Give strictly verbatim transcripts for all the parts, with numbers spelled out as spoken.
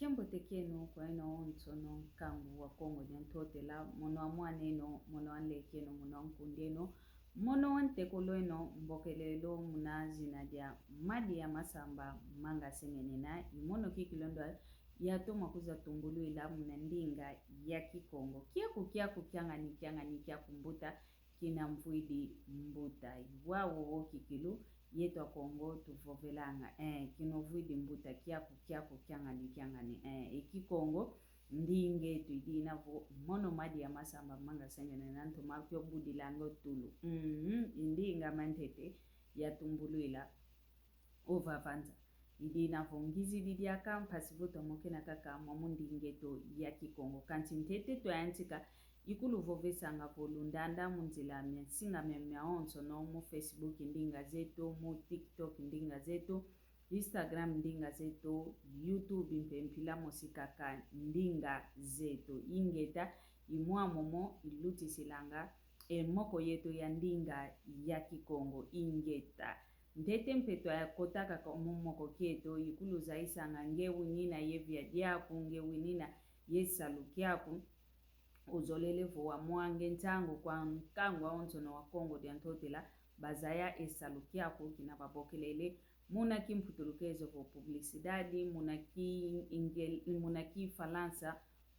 Kiambote kieno kwa eno onsono nkangu wa Kongo dia Ntotela, mono wa mwaneno, mono wa nlekeno, mono wa nkundeno, mono wa ntekolweno, mbokelelo muna zina dia Madia Masamba Manga Sengenena, i mono kikilu ndo yatoma kwiza tumbulwila muna ndinga ya Kikongo. Kiaku, kiaku, kiangani, kiangani, kiaku mbuta, kina mvwidi mbuta. I wau wo kikilu, yeto Akongo tuvovelanga. Eh, kina ovwidi mbuta, kiaku, kiaku, kiangani, kiangani. Eh, e Kikongo, ndingeto i dina vo mono Madia Masamba Manga Sengenena ntoma kio budilanga o tulu. Mhm, i ndinga mantete yatumbulwila ovava nza. I dina vo ngizidi diaka mpasi vo twamokena kaka mwamu ndingeto ya Kikongo. Kansi ntete twayantika, ikuluvovesanga vo lundanda mu nzila mia nsinga mia, mia onsono, mu Facebook ndinga zeto, mu TikTok ndinga zeto, Instagram ndinga zeto, YouTube mpe mpila mosi kaka ndinga zeto. Ingeta, i mwamomo ilutisilanga e moko yeto ya ndinga ya Kikongo. Ingeta. Ntete mpe twakota kaka mu moko kieto, ikuluzayisanga nge winina ye via diaku, nge winina ye salu kiaku, ozolele vo wamwanga e nsangu kwa nkangu awonsono wa Kongo dia Ntotela, bazaya e salu kiaku kina babokelele muna kimputulukezo vo publicidade, muna ki ingel-, muna kifalansa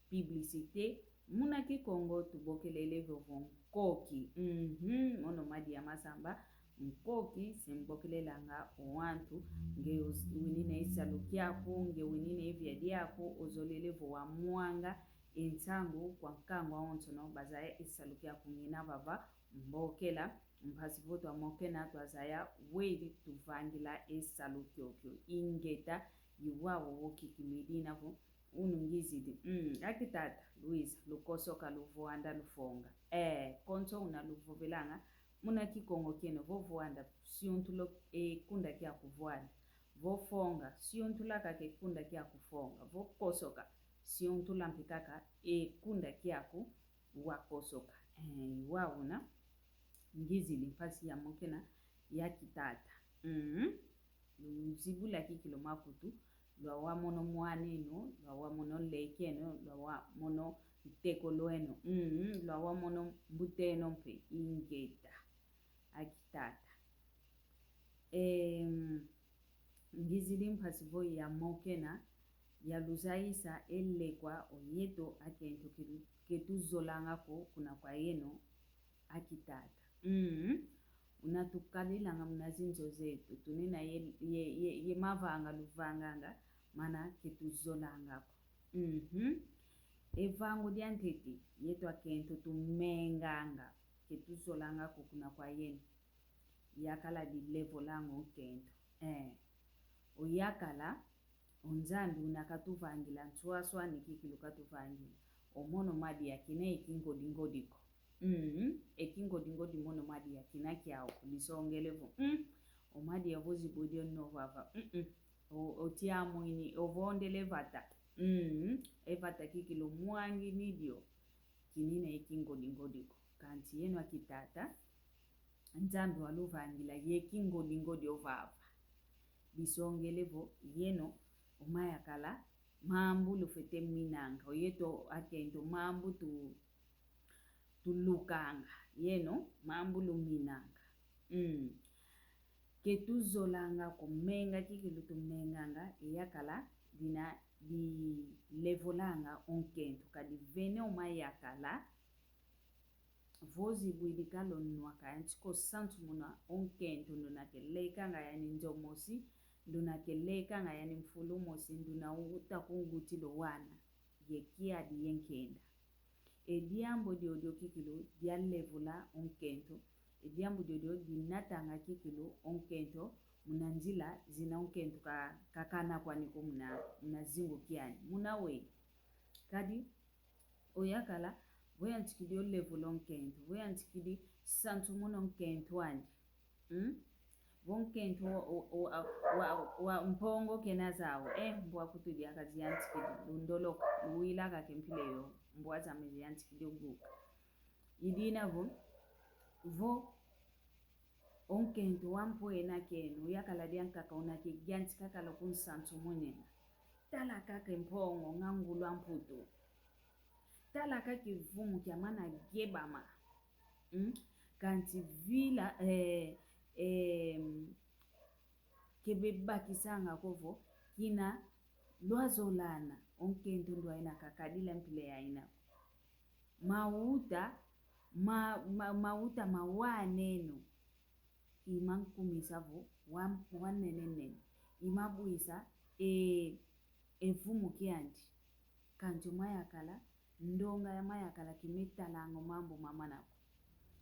publicité, muna Kikongo tubokelele vo vo nkoki. Mhm, mono Madia Masamba, nkoki se mbokelelanga o wantu, nge us-, winina e salu kiaku, nge winina e via diaku, ozolele vo wamwanga e nsangu kwa nkangu awonsono, bazaya e salu kiaku ngina vava, mbokela, mpasi vo twamokena twazaya weri tuvangila e salu kiokio. Ingeta, i wau wo kikilu i dina vo, unu ngizidi. Mm, aki tata, Luiza, lukosoka, luvwanda, lufonga. Eh, konso una luvovelanga, muna Kikongo kieno vo vwanda, siontula e kunda kiaku vwanda. Vo fonga, siontula kaka e kunda kiaku fonga. Vo kosoka, siontula mpe kaka e kunda kiaku wakosoka. Eh, i wau una ngizidi mpasi yamokena, aki tata. Mm. Luzibula kikilu makutu, lwawa mono mwaneno, lwawa mono nlekeno, lwawa mono ntekolweno, mm, lwawa mono mbuteno mpe. Ingeta, aki tata. Em, ngizidi mpasi vo yamokena, yaluzayisa e lekwa o yeto akento ke tu-, ke tuzolanga ko kuna kwa yeno, aki tata. Mm. Una tukalilanga muna zinzo zeto, tunina ye, ye, ye, ye mavanga luvanganga, mana ke tuzolanga ko. Mhm. E vangu dia ntete, yeto akento tumenganga, ke tuzolanga ko kuna kwa yeno. Yakala dilevolanga o nkento. Eh. O yakala, o Nzambi una katuvangila nswaswani kikilu katuvangila. O mono Madia kina e kingodi-ngodi ko. Mm, e kingodi-ngodi mono Madia kina kiau ko. Disongele vo, mm, o Madia vo zibudi ono vava. Mm, mm. O, o tiamwini, o vondele vata. Mm, e vata kikilu mwangini dio. Kinina e kingodi-ngodi ko. Kansi yeno aki tata, Nzambi waluvangila ye kingodi-ngodi o vava. Disongele vo yeno, o mayakala, mambu lufwete minanga, o yeto akento mambu tu, tulukanga, yeno, mambu luminanga. Mm. Ke tuzolanga ko menga kikilu tumenganga, e yakala, dina dilevolanga o nkento, kadi vene o mayakala, vo zibwidi kala o nwa ka yantika o sansumuna o nkento, nduna kelekanga yani nzo mosi, nduna kelekanga yani mfulu mosi, nduna uta kungutila o wana, ye kiadi ye nkenda. E diambu diodio kikilu dialevola o nkento, e diambu diodio dinatanga kikilu o nkento, muna nzila zina o nkento ka, kakana kwani ko muna, muna zingu kiani. Muna we. Kadi, o yakala, vo yantikidi o levola o nkento, vo yantikidi sansumuna o nkento andi. Mm? Vo nkento wa, wa, wa, wa, wa mpongo kena zau, eh, mbwa kutu diaka ziyantikidi, lundoloka, luwilaka ke mpila yo, mbwa zame ziyantikidi o guka. I dina vo, vo, o nkento wa mpwena keno, yakala diankaka una ke yantika kala kunsansumunina. Tala kaka e mpongo nga ngulu a mputu. Tala kaka e vumu kiamana gebama. Mm? Kanti vila, eh, eh, ke bebakisanga ko vo, kina lwazolana, o nkento ndwaina kakadila mpila yaina. Mauta, ma, ma, mauta mawaneno. I mankumisa vo, wa, wanenenene. I mabwisa, e, e vumu kiandi. Kanti o mayakala, ndonga ya mayakala ke metalanga o mambu mamana ko.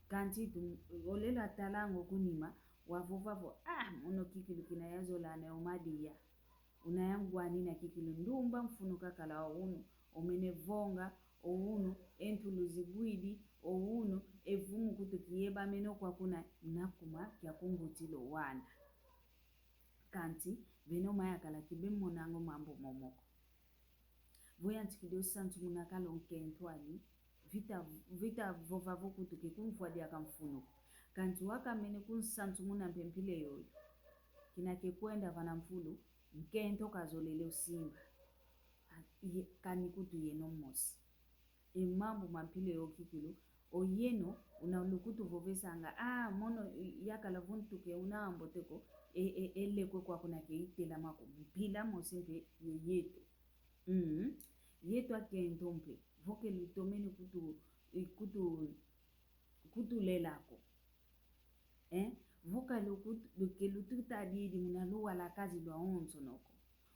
Kanti tu, o lelo atalanga o kunima, wavova vo, ah, mono kikilu kina yazolana o madia. Una yangwanina kikilu ndumba mfunu kakala o unu, omene vonga, o unu, e ntulu zibwidi, o unu, e vumu kutu kiyeba meno kwa kuna, nakuma kia kungutila o wana. Kanti, beno mayakala ke bemonanga o mambu momo ko. Vo yantikidi o santumuna kala o nkento ani, vita, vita vova vo kutu ke kumfwa diaka mfunu ko. Kanti wakamene kunsantumuna mpe mpila yoyo. Kina ke kwenda vana mfulu, nkento kazolele o simba. A, ye, kani kutu yeno mosi. E mambu ma mpila yo kikilu, o yeno, una lukutu vovesanga, ah, mono, yakala vo ntu ke una ambote ko, e, e, e lekwe kwa kuna ke itelama ko, mpila mosi mpe yo yeto. Mm. Yeto akento mpe, vo ke lutomene kutu, e, kutu, kutulela ko. Eh? Vo ka lukutu, ke lututadidi muna luwalakazi lwawonsono ko.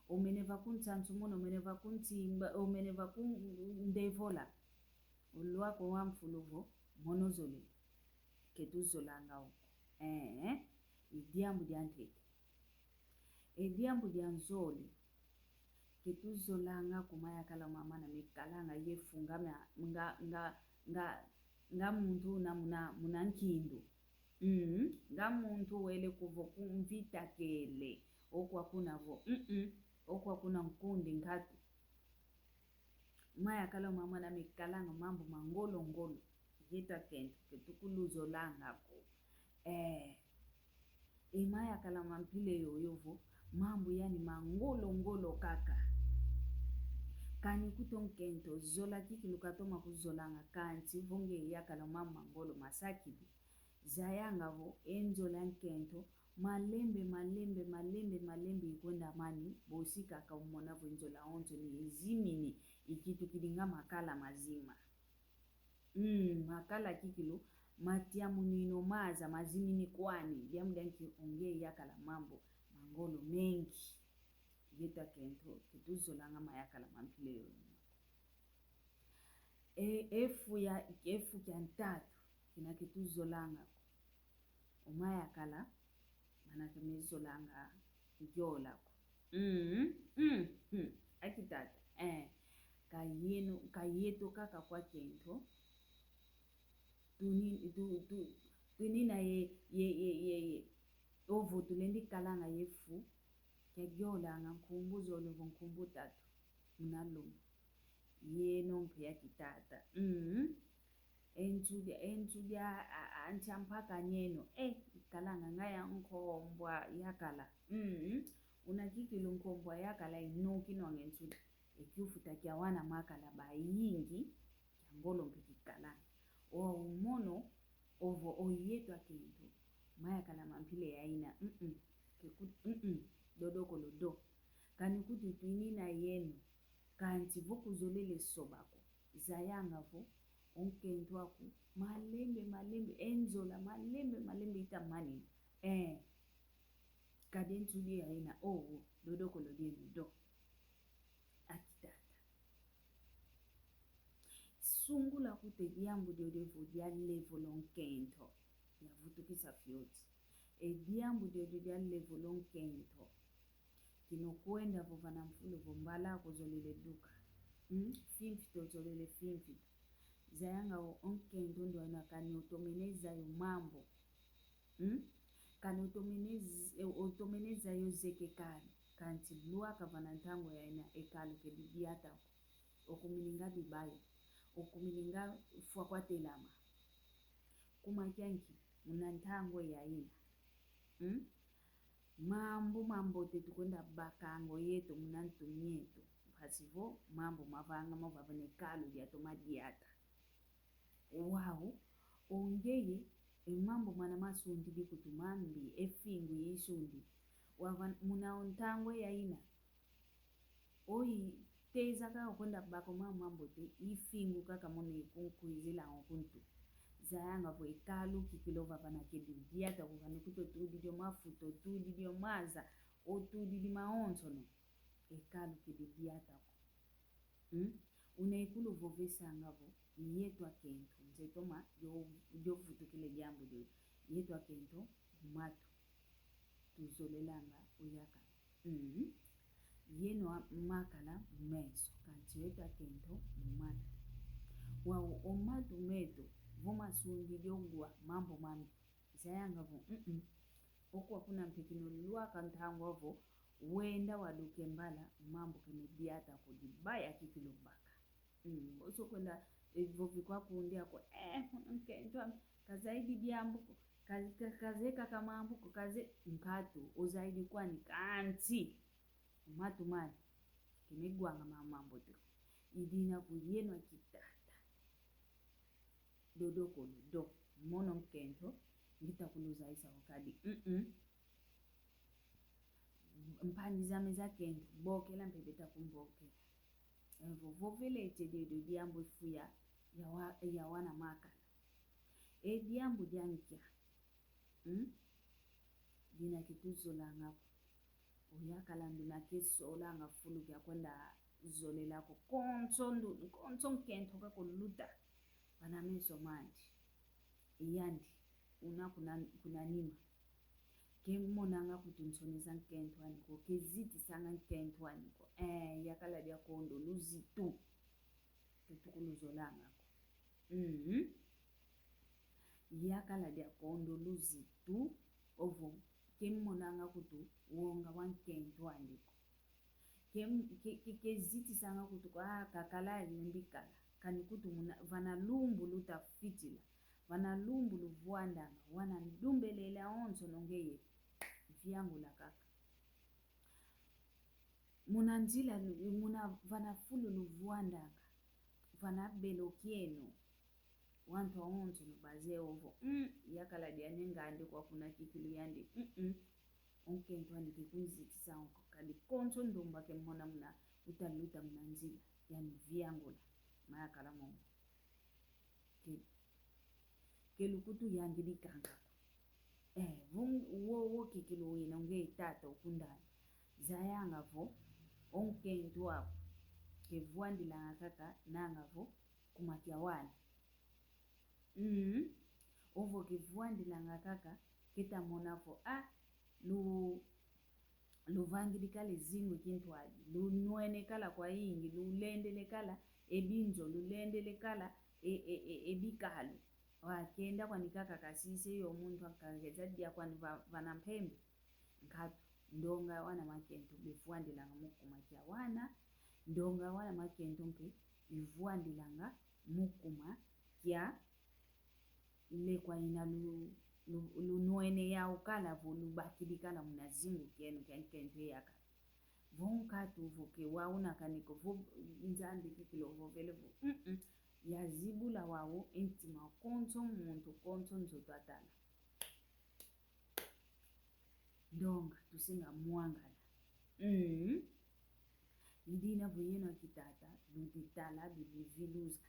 Omene va kunsantumuna, omene va kunsimba, omene va kundevola. O lwaka wa mfulu vo, mono zole. Ke tuzolanga o ko. Eh, eh. I diambu diantete. E diambu dia nzole, ke tuzolanga ko mayakala mamana mekalanga ye fu nga ma-, nga, nga, nga, nga muntu una muna, muna nkindu. Mm, nga muntu wele kuvo kumvita kele, okwa kuna vo, mm, mm, okwa kuna nkundi nkatu. Mayakala mamana mekalanga mambu ma ngolo ngolo. Yeto akento, ke tukuluzolanga ko. Eh, e mayakala ma mpila yoyo vo, mambu yani ma ngolo ngolo kaka. Kani kutu o nkento, zola kikilu katoma kuzolanga kanti, vo nge yakala mambu ma ngolo masakidi. Zayanga vo, e nzola nkento, malembe, malembe, malembe, malembe ikwenda mani, bosi kaka umona vo nzola onso ni ezimini, ikitukidi nga makala mazima. Mm, makala kikilu, matiamunino maza, mazimini kwani, diambu dianki o nge yakala mambu ma ngolo mengi. Yeto akento, ke tuzolanga mayakala ma mpila yoyo. E, e fu ya, e fu kia ntatu, kina ke tuzolanga ko. O mayakala, mana ke mezolanga yola ko. Mm, mm, mm. Aki tata, eh. Ka yeno, ka yeto kaka kwa kento. Tuni, tu, tu, tunina ye, ye, ye, ye, ye. Ovo tulendi kalanga ye fu. Kia yolanga nkumbu zole vo nkumbu tatu. Muna luma. Yeno mpe aki tata. Mm. E ntu dia, e ntu dia, a, a, ntia mpaka nyeno. Eh, ikalanga nga ya nkombwa yakala. Mm. Una kikilu nkombwa yakala inokinwanga e ntu dia. E kiufuta kia wana makala bayingi, kia ngolo mpe kikalanga. O umono, ovo o yeto akento. Mayakala ma mpila yaina. Mm-mm. Ke kut-, mm-mm. Dodokolo do. Kani kutu twinina yeno. Kanti vo kuzolele soba ko. Zayanga vo, o nkento aku, malembe, malembe, e nzola, malembe, malembe ita mani. Eh, kadi e ntu dia ina, oh, oh, dodokolo dieno do. Aki tata. Sungula kutu e diambu diodio vo dia levola o nkento. Yavutukisa fioti. E diambu diodio dia levola o nkento. Kina okwenda vova na mfulu vo mbala kuzolele duka. Mm? Fimfito ozolele fimfito. Zayanga o, o nkento ndwaina kani otomene zaya o mambu. Mm? Kani otomene z-, otomene zaya o zeke kani. Kanti lwaka vana ntangu yaina e kalu ke didiata ko. Okumini nga dibaya. Okumini nga fwa kwa telama. Kuma kianki, muna ntangu yaina. Mm? Mambu mambote tukwenda bakanga o yeto muna ntu mieto. Mpasi vo mambu mavanga mavava ne kalu diatoma diata. Wau, o ngeye, e mambu mana masundidi kutu mambi, e fingu yisundi. Wava muna o ntangwa yaina. Oyi, teza kaka kwenda baka o mambu mambote, i fingu kaka mono ikunkwizila o kuntu. Zayanga vo e kalu kikilu vava na kedi diata ko, kani kutu otudidi o mafuta, otudidi o maza, otudidi mawonsono. E kalu kedi diata ko. Hmm? Una ikulu vovesanga vo, yeto akento, nze toma, dio, dio vutukila diambu dio. Yeto akento, matu. Tuzolelanga o yakala. Hmm. Yeno a-, makala meso, kansi yeto akento, matu. Wau o matu meto, vo masundidi ogwa, mambu mambi. Zayanga vo, mm-mm. Okwa kuna mpekino lwaka ntangwa vo, wenda waduke mbala, mambu kene diata ko dibaya kikilu baka. Mm, oso kwenda, e, vovi kwa kundi ako, eh, nkento ame, kazaidi diambu ko, ka-, ka-, kazeye kaka mambu ko, kaze-, nkatu, ozaidi kwani kansi. Matu mani, kene gwanga ma-, mambote ko. Idina vo yeno akitata. Dodo kulu, do. Mono nkento, ngita kuluzayisa ko kadi. Mm-mm. Mpandi zame za kento, bokela mpe beta kumbokela. Evo, vovele ete dedo diambu ifuya ya wa-, ya wana makala. E diambu dia nkia. Hmm? Dina kituzolanga ko. O yakala nduna kesolanga fulu kia kwenda zolela ko konso ndu-, konso nkento kakuluta. Vana meso mandi. Yandi, una kuna, kuna nima. Kemonanga kutu nsoni za nkento ani ko, kezitisanga nkento ani ko. Eh, yakala dia kondo luzitu. Ke tukuluzolanga ko. Mhm. Yakala dia kondo luzitu, ovo, kemonanga kutu wonga wa nkento andi ko. Ke, ke, ke, kezitisanga kutu ko, ah, kakala lembi kala. Kani kutu muna, vana lumbu luta fitila. Vana lumbu luvwandanga, wana ndumbelele awonsono ngeye. Viangula kaka. Muna nzila lu-, muna vana fulu luvwandanga, vana belo kieno. Wantu awonsono bazeye ovo, mm, yakala dia ne ngandi kwa kuna kikilu yandi, mm-mm. O nkento ani kekunzitisa o ko, kadi konso ndumba kemona muna uta luta muna nzila, yandi viangula, mayakala momo. Ke, ke lukutu yangidi kanga ko. Eh, vung-, wo, wo kikilu wina unge tata ukundana. Zayanga vo, o nkento aku, kevwandilanga kaka, nanga vo, kuma kia wana. Mm. Ovo kevwandilanga kaka, keta mona vo, ah, lu-, luvangidi kala e zingu kintwadi, lunwene kala kwa yingi, lulendele kala e binzo, lulendele kala e, e, e, e bikalu. Wa kenda kwani kaka kasise yo muntu akakeza dia kwani va-, vana mpembe. Nkatu, ndonga wana makento bevwandilanga mu kuma kia wana, ndonga wana makento mpe ivwandilanga mu kuma kia lekwa ina lu-, lu-, lunwene yau kala vo lubakidi kala muna zingu kieno kia nkento yakala. Vo nkatu vo ke wau una kani ko vo Nzambi kikilu ovovele vo, mm-mm. Yazibula wau e ntima konso muntu konso nzoto atala. Ndonga, tusinga mwangana. Mm. Idina vo yeno akitata, luditala, ludiviluza,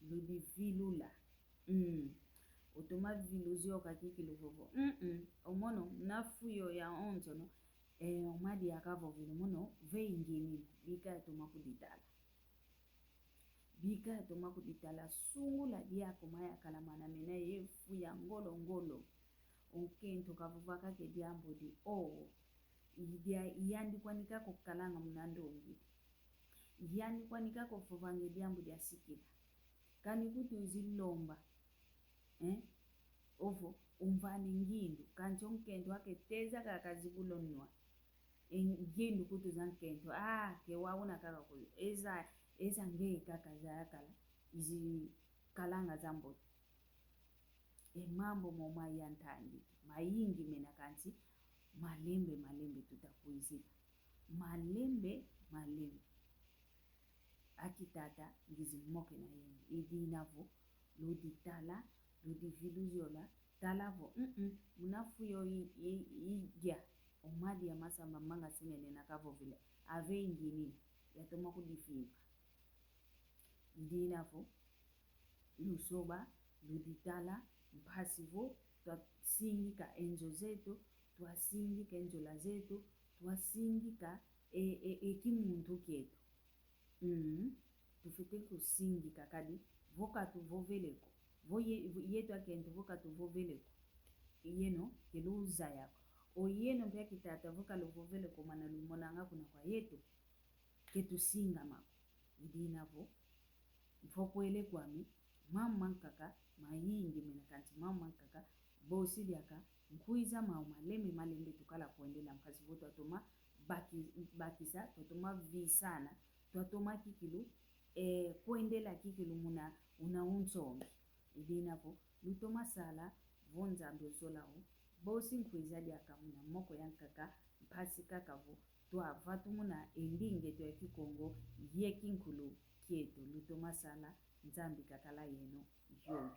ludivilula. Mm. Otoma viluzi o ka kikilu vovo. Mm-mm. O mono, na fuyo yawonsono, eh, o madi akavovele mono, ve inginina, bika yatoma kuditala. Bika yatoma kuditala, sungula diako mayakala mana mena ye fuya ngolo ngolo. O nkento kavova kaka e diambu di o. Idia, yandi kwani kaka okalanga muna ndongi. Yandi kwani kaka ovovanga e diambu diasikila. Kani kutu izilomba. Eh? Ovo, umvani ngindu. Kansi o nkento aketeza kaka zibula o nwa. E ngindu kutu za nkento, ah, ke wau una kaka kuyu. Eza, eza ngeye kaka zayakala, izikalanga zambote. E mambu mo mayantangiki, mayingi mena kansi, Malembe, malembe tutakwizila. Malembe, malembe. Aki tata ngizi mokena yeno. I dina vo, ludi tala, ludi viluziola, tala vo, mm, mm, muna fu yo i, i, idia, o madia masamba manga singene na kavovila, ave inginina, yatoma kudifimpa. I dina vo, lusoba, ludi tala, mpasi vo, twasingika e nzo zeto, twasingika e nzola zeto, twasingika e, e, e kimuntu kieto. Mm, tufwete kusingika kadi, vo katuvovele ko. Vo ye-, vo yeto akento vo katuvovele ko. Yeno, ke luzaya ko. O yeno mpe aki tata vo kaluvovele ko mana lumonanga kuna kwa yeto. Ke tusingama ko. I dina vo, mfokwele kwami, mambu mankaka, mayingi mena kansi mambu mankaka, bosi diaka, nkwiza mau malembe malembe tukala kwendela mpasi vo twatoma baki-, bakisa, twatoma visana, twatoma kikilu, eh, kwendela kikilu muna una unsongi. I dina vo, lutoma sala, vo Nzambi ozola o, bosi nkwiza diaka muna moko yankaka, mpasi kaka vo, twavatumuna e ndinga eto ya Kikongo, ye kinkulu kieto, lutoma sala, Nzambi kakala yeno, yoyo.